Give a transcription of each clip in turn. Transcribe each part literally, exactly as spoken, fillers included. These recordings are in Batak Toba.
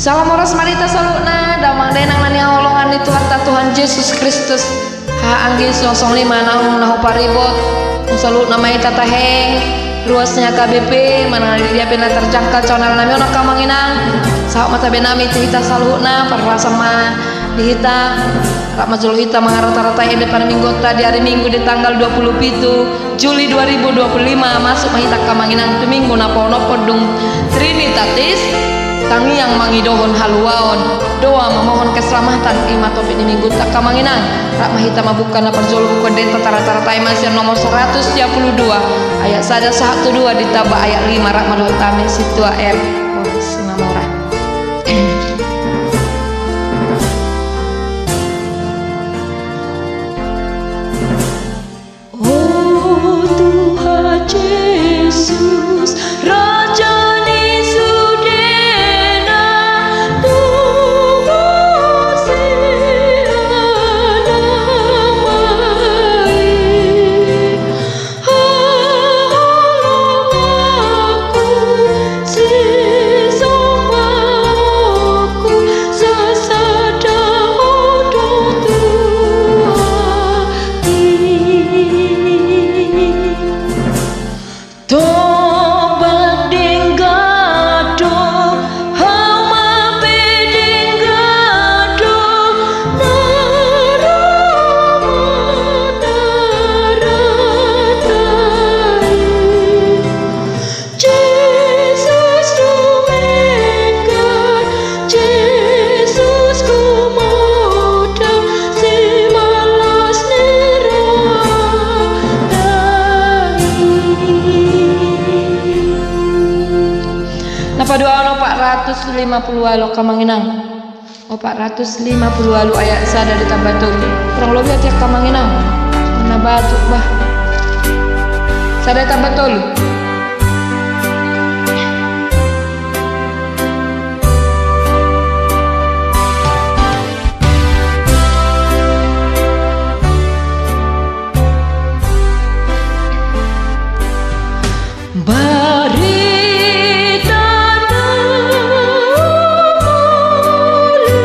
Salam horas ma di hita saluhutna, damang dainang na hinaholongan ni Tuhanta Tuhan Jesus Kristus. Haha anggi, suang songon i ma naung na huparibot. Saluhutna ma hita tahe ruas ni H K B P, manang di dia pe na terjangkau channel nami on, angka amang inang. Sahat ma tabe nami tu hita saluhutna, parhorasan ma di hita. Rap ma jolo hita mangarata-ratai ende parmingguonta di ari Minggu di tanggal dua puluh pitu Juli dua ribu dua puluh lima, masuk ma hita, angka amang inang, tu Minggu na paonomhon dung Trinitatis, tangiang mangidohon haluaon, doa mamohon keselamatan, i ma topik ni Minggunta, angka amang inang. Rap ma hita mambuka na parjolo Buku Endenta, tarata-ratai ma sian nomor saratus sia pulu dua, ayat sada sahat tu dua, ditamba ayat lima, rap ma dohot hami Sintua R. Oh, Simamora. O Tuhan Jesus, Raja ni sudena, Tuhan sian amai. Haholonganku, sisomaonku, sasada Ho do tu ahu. Tombak denggan do, hauma pe denggan do, na ro manaratai. Jesus do denggan, Jesus do modom, simalas ni roha nami. Na paduahon opat ratus lima pulu ualu, angka amang inang. Opat ratus lima pulu ualu ayat sada ditamba tolu. Kurang lobi ate, angka amang inang. Na batuk bah. Sada tamba tolu. Barita na uli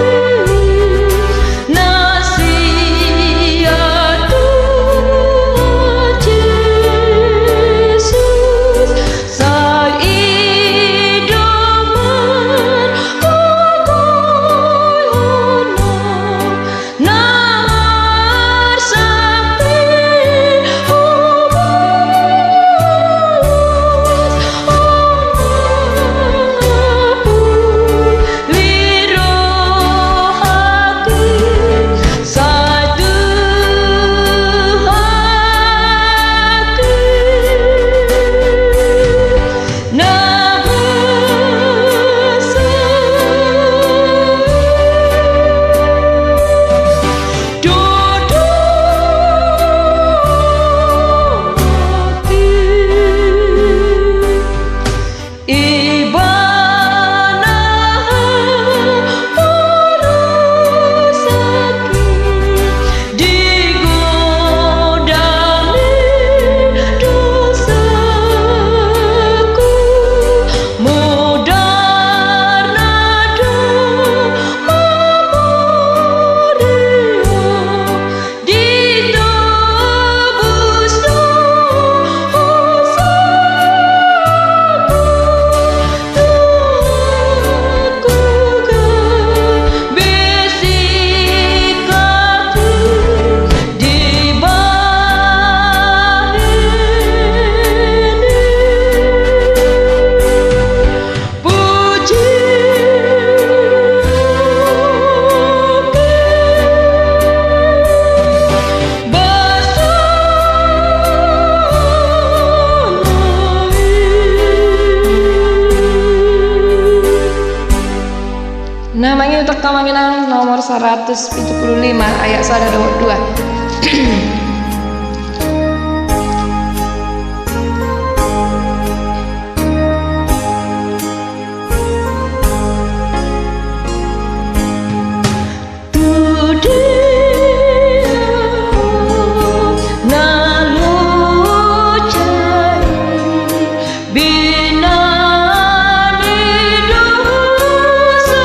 na sian Tuhan Jesus, sai i do margogoihon na marsampit hubahen. Uli rohangki, sai Tuhanki na basa. Dodonganki, Ibana haporusangki, digodang ni dosaku, mudarna do mamuriang di tobus dosaku. Tuhanku, gabe singkatku dibahen. Puji basa. Na mangihut, angka amang inang, nomor saratus pitu pulu lima ayat sada dohot dua. Tu dia na lojai binahen ni dosa.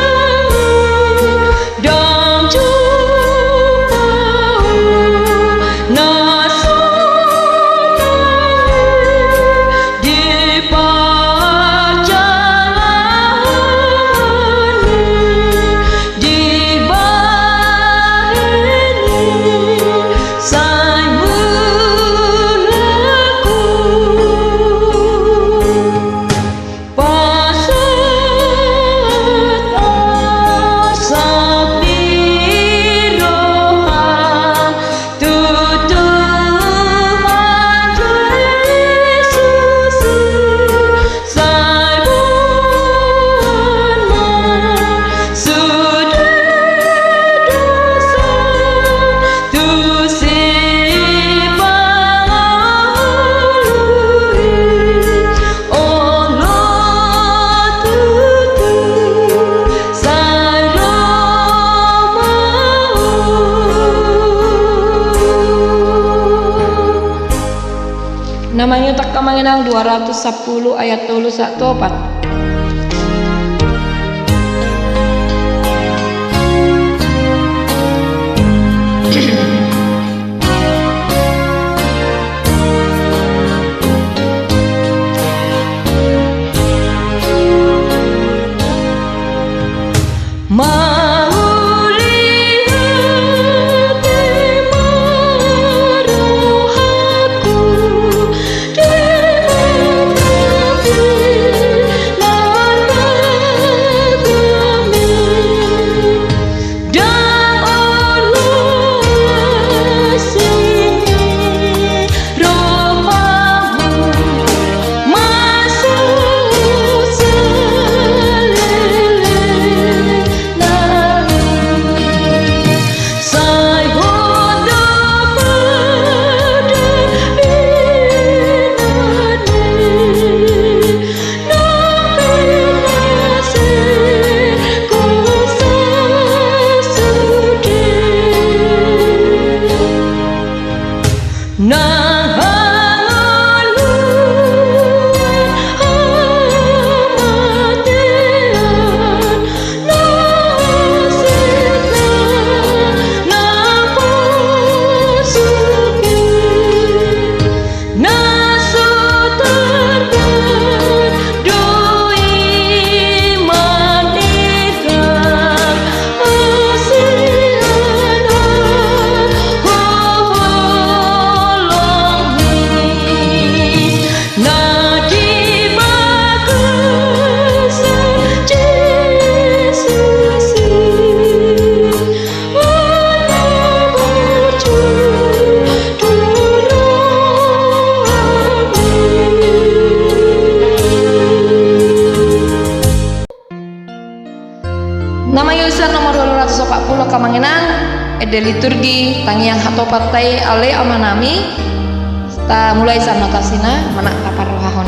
Amang Inang, dua ratus sapuluh ayat tolu sahat tu opat. Na maiusan nomor ualu ratus opat pulu, Amang Inang, ende liturgi tangiang hatopan ta i ale amanami. Tamulai sian notasina, manat taparrohahon.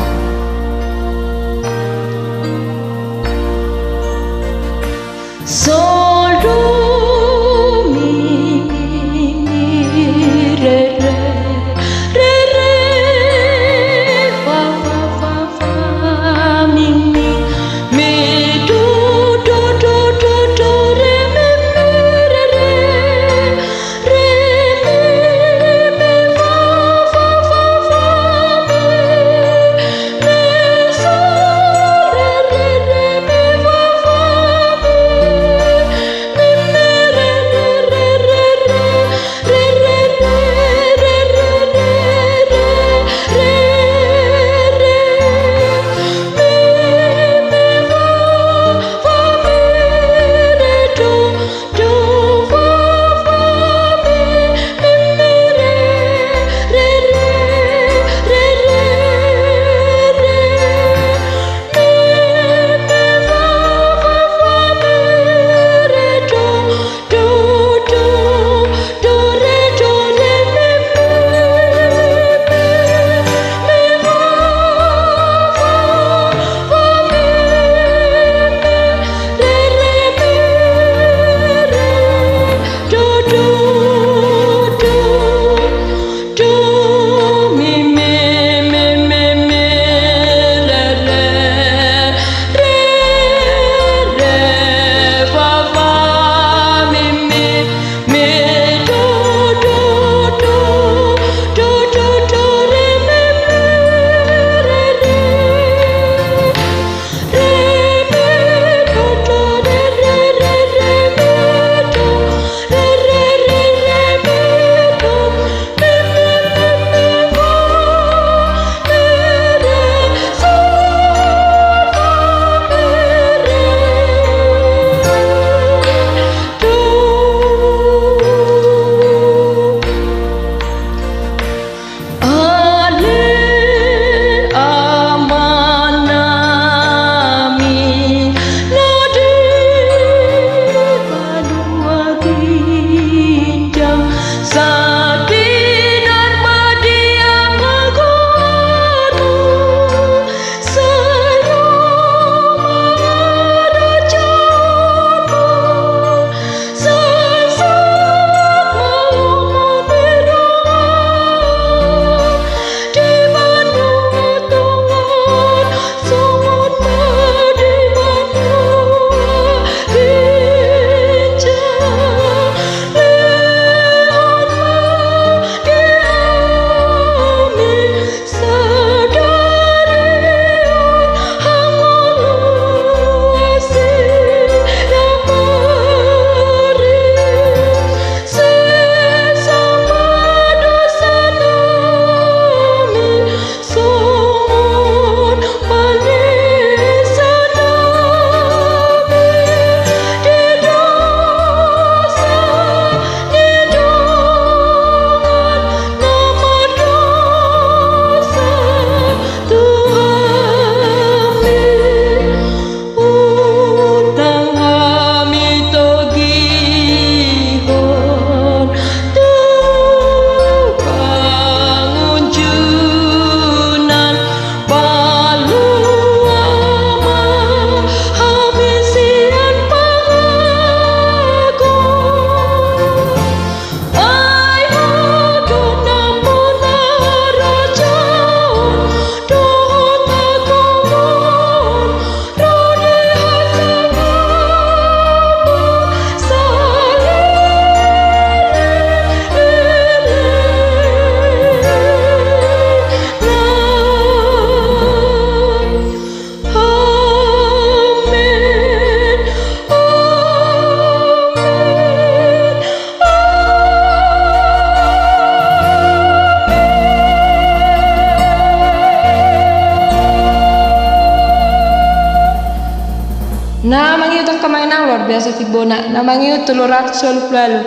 angka amang inang, luar biasa timbona, na mangihut tolu ratus ualu pulu ualu.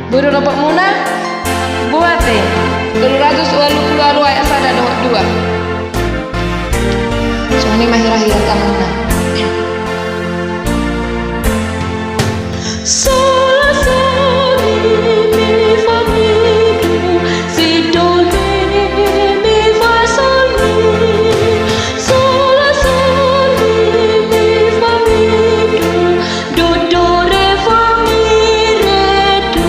Boi do dapotmuna? Boha ate. Tolu ratus ualu pulu ualu ayat sada dohot dua. Songon i ma hira-hira tanganna. Sola soli mi fa mi do, si do re mi fa sol mi. Sola soli mi fa mi do, do do re fa mi re do.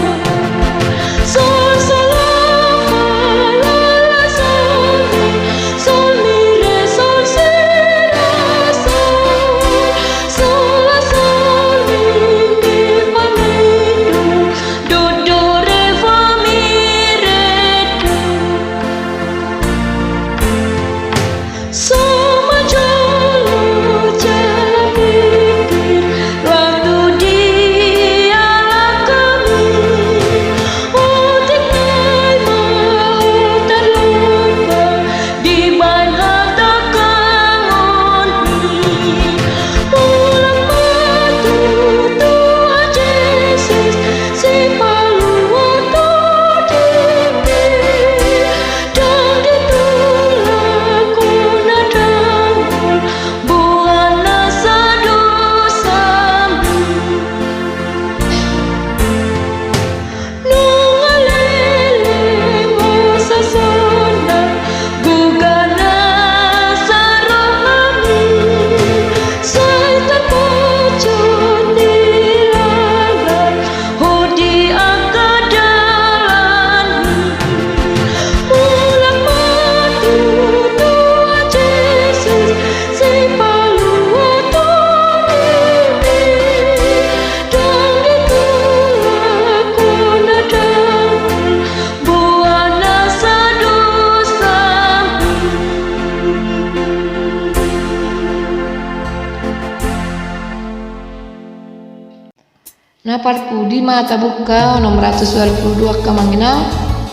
Sol sol la fa la la sol mi, sol mi re sol si la sol. Sola soli mi fa mi do, do do re fa mi re do. Sama jolo jala pipir, ratu di alak hami. Otik nai ma ho tarlupa, dibahen hatangkangonmi. Mulak ma tu Tuhan Jesus, sipaluat dodimi. Ndang ditulak hona dangol, boan nasa dosami. Nunga leleng osa sonang, gugah nasa rohami. Sai tarpojot di lalan, ho di angka dalanmi. Mulak ma tu Tuhan Jesus, sipaluat dodimi. Ndang ditulak hona dangol, boan nasa dosami. Na parpudi ma tabuka onom ratus ualu pulu dua angka amang inang.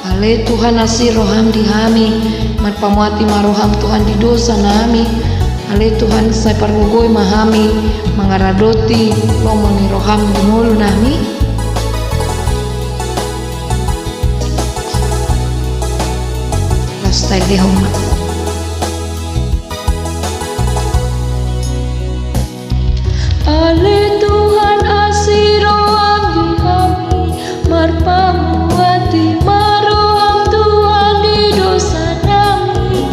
Ale Tuhan, asi roham di hami, marpamuati ma roham Tuhan di dosanami. Ale Tuhan, sai pargogoi ma hami mangaradoti lomo ni roham di ngolunami. Laos taendehon ma. Ale Tuhan, asi roham di hami, marpamuati ma roham Tuhan di dosanami.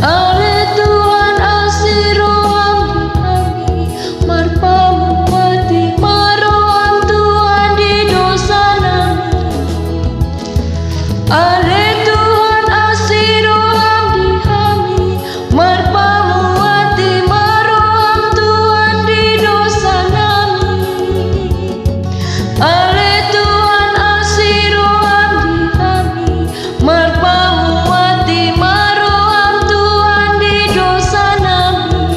Ale Tuhan, asi roham di hami, marpamuati ma roham Tuhan di dosanami. Ale Tuhan, asi roham di hami, marpamuati ma roham Tuhan di dosanami. Ale Tuhan, asi roham di hami, marpamuati ma roham Tuhan di dosanami.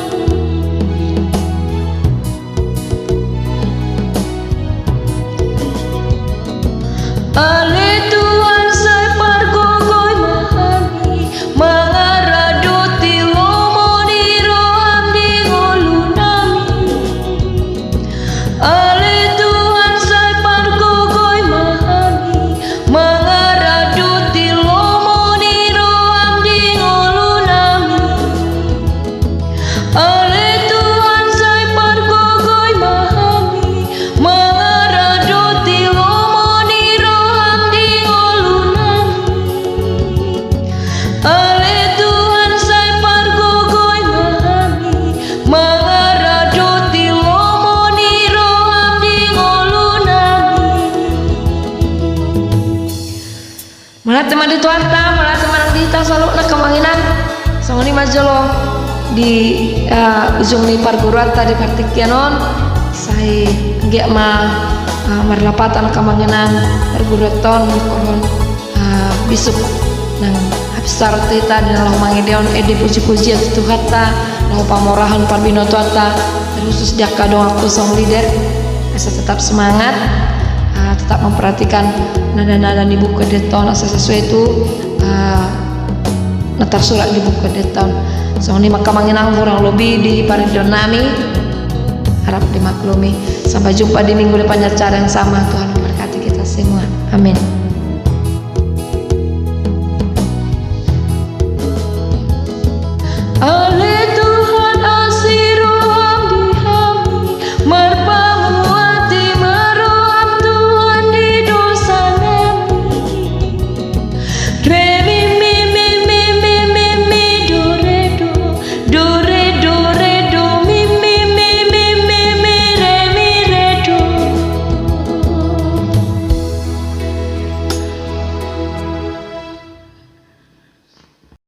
Ale Tuhan, sai pargogoi ma hami mangaradoti lomo ni roham di ngolunami. Ale Tuhan, sai pargogoi ma hami mangaradoti lomo ni roham di ngolunami. Ale Tuhan, sai pargogoi ma hami mangaradoti lomo ni roham di ngolunami. Ale Tuhan, sai pargogoi ma hami mangaradoti lomo ni roham di ngolunami. Mauliate ma di Tuhanta, mauliate ma nang di hita saluhutna angka amang inang. Songon i ma jolo di, eh, ujung ni parguruanta di partingkian on. Sai anggiat ma, eh, marlapatan angka amang inang parguruanta on, didok, eh, bisuk nang hapinsarhon tu hita di na laho mangalehon ende puji-pujian tu Tuhanta, laho pamorahon parbinotoanta, terkhusus di angka donganku song leader. Asa tetap semangat, ah, tetap memperhatikan nada-nada ni Buku Ende on, asa sesuai tu, ah, na tarsurat di Buku Ende on. Songon i ma angka amang inang, hurang lobi di parindohon nami. Harap dimaklumi. Sampai jumpa di minggu depan di acara yang sama. Tuhan memberkati kita semua. Amin.